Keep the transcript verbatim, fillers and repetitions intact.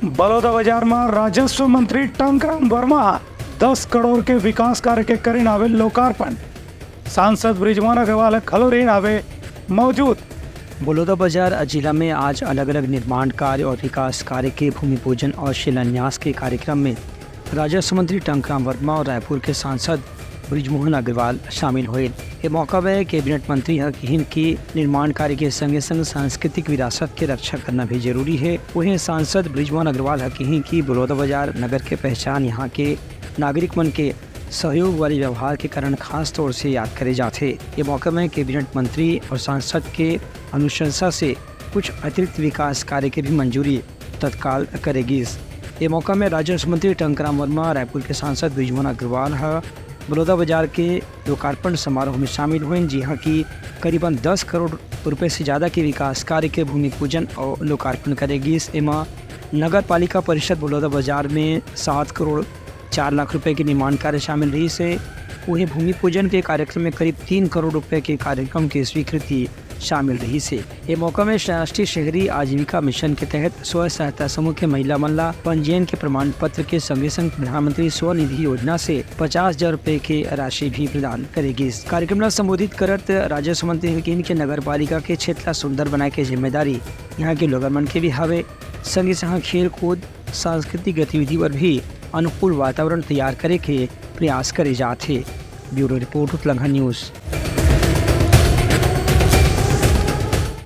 बलौदाबाजार म राजस्व मंत्री टंकराम वर्मा ह दस करोड़ के विकास कार्य के करिन हावे लोकार्पण। सांसद बृजमोहन अग्रवाल ह घलो रहिन हावे मौजूद। बलौदाबाजार जिला में आज अलग-अलग निर्माण कार्य और विकास कार्य के भूमि पूजन और शिलान्यास के कार्यक्रम में राजस्व मंत्री टंकराम वर्मा और रायपुर के सांसद बृजमोहन अग्रवाल शामिल होइन। ए मौका में कैबिनेट मंत्री ह किहिन कि निर्माण कार्य के संगे-संग सांस्कृतिक विरासत के रक्षा करना भी जरूरी हे। उहें, सांसद बृजमोहन अग्रवाल ह किहिन कि बलौदाबाजार नगर के पहचान यहाँ के नागरिक मन के सहयोग वाले व्यवहार के कारण खास तौर से याद करे जाथे। ए मौका में कैबिनेट मंत्री और सांसद के अनुशंसा से कुछ अतिरिक्त विकास कार्य के भी मंजूरी तत्काल करे गिस। ए मौका में राजस्व मंत्री टंकराम वर्मा, रायपुर के सांसद बृजमोहन अग्रवाल ह बलौदाबाजार के लोकार्पण समारोह में शामिल होइन, जिहां की करीबन दस करोड़ रुपए से ज्यादा के विकास कार्य के भूमि पूजन और लोकार्पण करे गिस। एमा नगर पालिका परिषद बलौदाबाजार में सात करोड़ चार लाख रुपए के निर्माण कार्य शामिल रहिस हे। उहें, भूमि पूजन के कार्यक्रम में करीब तीन करोड़ रुपए के कार्यक्रम के स्वीकृति शामिल रहिस हे। ए मौका में राष्ट्रीय शहरी आजीविका मिशन के तहत स्व सहायता समूह के महिला मन ला पंजीयन के प्रमाण पत्र के संगे संग प्रधानमंत्री स्वनिधि योजना से पचास हजार रुपए के राशि भी प्रदान करे गिस। कार्यक्रम ला संबोधित करत राजस्व मंत्री ह किहिन कि नगर पालिका के क्षेत्र ला सुंदर बनाए के जिम्मेदारी यहाँ के लोगन मन के भी हवे। संगे संग खेल कूद, सांस्कृतिक गतिविधि बर भी अनुकूल वातावरण तैयार करे के प्रयास करे जात हे। ब्यूरो रिपोर्ट, उतलंघा न्यूज।